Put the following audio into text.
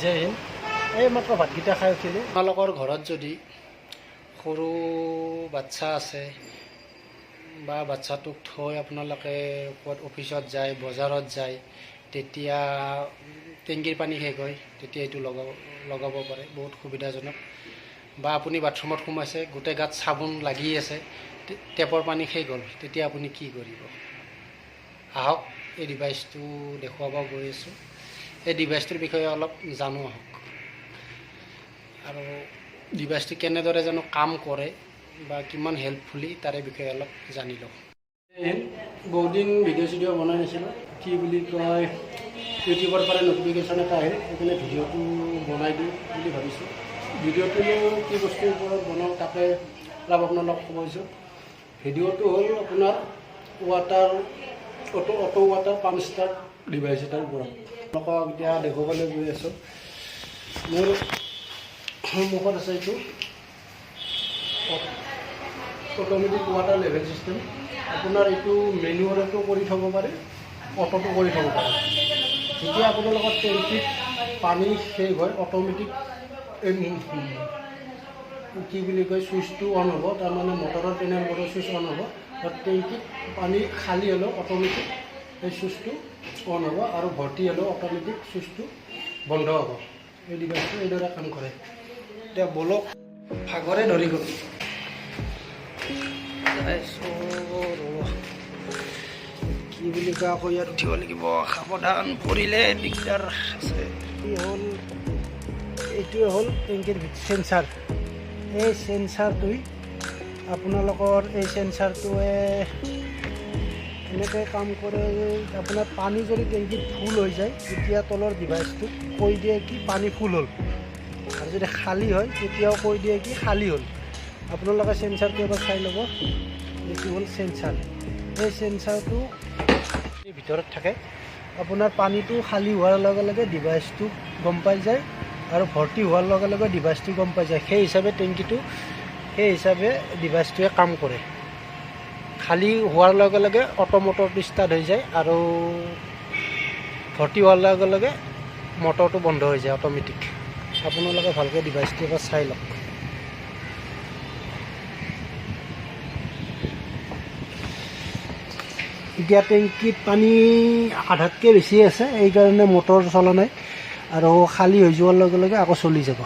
জয় হিন্দ। এই মাত্ৰ ভাতকেইটা খাই উঠিলোঁ। আপোনালোকৰ ঘৰত যদি সৰু বাচ্ছা আছে বা বাচ্ছাটোক থৈ আপোনালোকে ক'ৰবাত অফিচত যায়, বজাৰত যায়, তেতিয়া টেংকিৰ পানী শেষ হয়, তেতিয়া এইটো লগাব পাৰে, বহুত সুবিধাজনক। বা আপুনি বাথৰুমত সোমাইছে, গোটেই গাত চাবোন লাগি আছে, টেপৰ পানী শেষ হ'ল, তেতিয়া আপুনি কি কৰিব? আহক, এই ডিভাইচটো দেখুৱাব গৈ আছোঁ। এই ডিভাইচটোৰ বিষয়ে অলপ জানো আহক আৰু ডিভাইচটো কেনেদৰে জানো কাম কৰে বা কিমান হেল্পফুলি, তাৰে বিষয়ে অলপ জানি লওঁ। বহুত দিন ভিডিঅ' চিডিঅ' বনাই নাছিলোঁ। কি বুলি কয়, ইউটিউবৰ পৰা নটিফিকেশ্যন এটা আহিল, সেইকাৰণে ভিডিঅ'টো বনাই দিওঁ বুলি ভাবিছোঁ। ভিডিঅ'টো কি বস্তুৰ ওপৰত বনাওঁ, তাকে অলপ আপোনালোক ক'ব বিচাৰোঁ। ভিডিঅ'টো হ'ল আপোনাৰ water auto water pump start device এটাৰ ওপৰত। আপোনালোকক এতিয়া দেখুৱাবলৈ গৈ আছোঁ। মোৰ সন্মুখত আছে এইটো অট'মেটিক ৱাটাৰ লেভেল চিষ্টেম। আপোনাৰ এইটো মেনুৱেলতো কৰি থ'ব পাৰে, অট'টো কৰি থ'ব পাৰে। যেতিয়া আপোনালোকৰ টেংকিত পানী শেষ হয়, অট'মেটিক এই কি বুলি কয়, ছুইচটো অন হ'ব, তাৰমানে মটৰৰ পেনেল বৰ্ডৰ ছুইচ অন হ'ব আৰু টেংকিত পানী খালী হ'লেও অট'মেটিক এই ছুইচটো অন হ'ব আৰু ভৰ্তি হ'লেও অট'মেটিক ছুইচটো বন্ধ হ'ব। এই ডিভাইচটো এইদৰে কাম কৰে। এতিয়া বলক, ভাগৰে ধৰি গ'ল। তাৰপিছত কি বুলি কয়, আকৌ ইয়াত উঠিব লাগিব, সাৱধান, পৰিলে দিগদাৰ আছে। কি হ'ল, এইটোৱে হ'ল টেংকিৰ চেঞ্চাৰ। এই চেঞ্চাৰটোই আপোনালোকৰ, এই চেঞ্চাৰটোৱে এনেকৈ কাম কৰে যে আপোনাৰ পানী যদি টেংকিত ফুল হৈ যায়, তেতিয়া তলৰ ডিভাইচটোক কৈ দিয়ে কি পানী ফুল হ'ল আৰু যদি খালী হয়, তেতিয়াও কৈ দিয়ে কি খালী হ'ল। আপোনালোকে চেঞ্চাৰটো এবাৰ চাই ল'ব। এইটো হ'ল চেঞ্চাৰ। এই চেঞ্চাৰটো ভিতৰত থাকে। আপোনাৰ পানীটো খালী হোৱাৰ লগে লগে ডিভাইচটো গম পাই যায় আৰু ভৰ্তি হোৱাৰ লগে লগে ডিভাইচটো গম পাই যায়। সেই হিচাপে টেংকিটো, সেই হিচাপে ডিভাইচটোৱে কাম কৰে। খালী হোৱাৰ লগে লগে অট' মটৰটো ষ্টাৰ্ট হৈ যায় আৰু ভৰ্তি হোৱাৰ লগে লগে মটৰটো বন্ধ হৈ যায় অট'মেটিক। আপোনালোকে ভালকৈ ডিভাইচটো এবাৰ চাই লওক। এতিয়া টেংকিত পানী আধাতকৈ বেছি আছে, এইকাৰণে মটৰ চলা নাই আৰু খালী হৈ যোৱাৰ লগে লগে আকৌ চলি যাব।